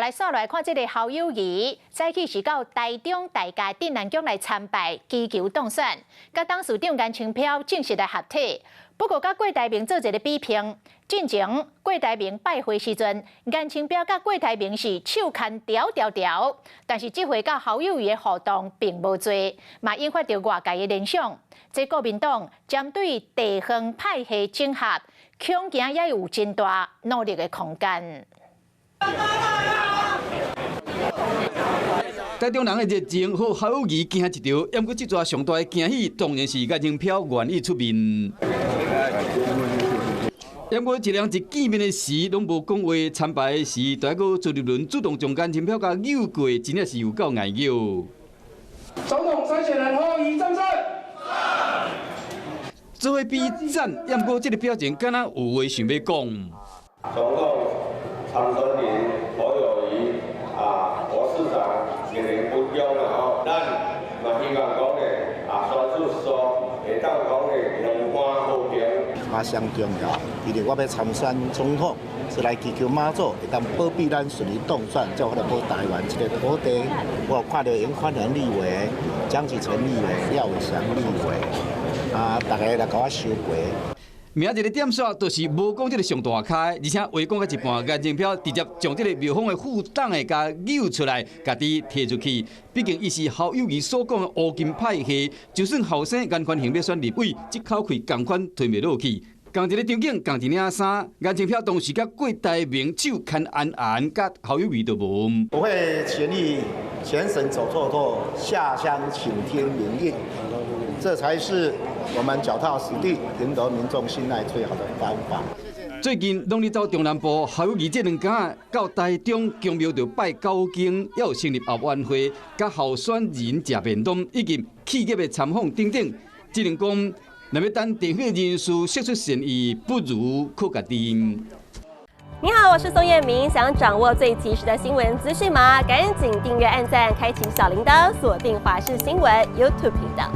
來紲來看這个侯友宜，早起是到台中大甲鎮瀾宮來參拜，祈求當選，佮董事長顏清標正式來合體。不過，佮郭台銘做一个比拼，進前郭台銘拜會時陣，顏清標佮郭台銘是手牽牢牢牢，但是這回佮侯友宜的互動並無濟，嘛引發著外界的聯想。這國民黨針對地方派系整合，恐驚也有真大努力的空間。台中人的熱情，予侯友宜驚一跳，毋過這逝上大的驚喜，當然是顏清標願意出面。毋過一人一見面的時，攏無講話，參拜的時，大哥朱立倫主動將顏清標共扭過，真正是有夠硬拗。總統參選人侯友宜贊不贊？做伙比讚，毋過這个表情，敢若有話想欲講。總統參選人侯友宜啊，侯市長令人不用啦吼，咱嘛希望講咧啊，選出數會當講咧兩岸和平。嘛上重要，因為我欲參選總統，是來祈求媽祖會當保庇咱順利當選，才有法度保台灣這个土地。我有看著顏寬恆立委、江啟臣立委、廖偉翔立委，啊，逐个來共我收筊。明仔一个點煞，就是無講這个上大咖，而且話講到一半，顏清標直接將這个廟方的副董的共扭出來，家己提出去。畢竟伊是侯友宜所講的烏金派系，就算後生顏寬恆欲選立委，這口氣仝款吞袂落去。仝一个場景，仝一領衫，顏清標當時佮郭台銘手牽絚絚，佮侯友宜就無。我會全力全省走透透，下鄉傾聽民意，這才是我們腳踏實地贏得民眾信賴最好的方法。最近攏咧走中南部，侯友宜這兩工到台中宮廟就拜九間，也有成立後援會，佮候選人食便當，以及企業的參訪等等。只能講，若欲等地方人士釋出善意，不如靠家己。你好，我是宋燕明，想掌握最及時的新聞資訊嗎？趕緊訂閱、按讚、開啟小鈴鐺，鎖定華視新聞 YouTube 頻道。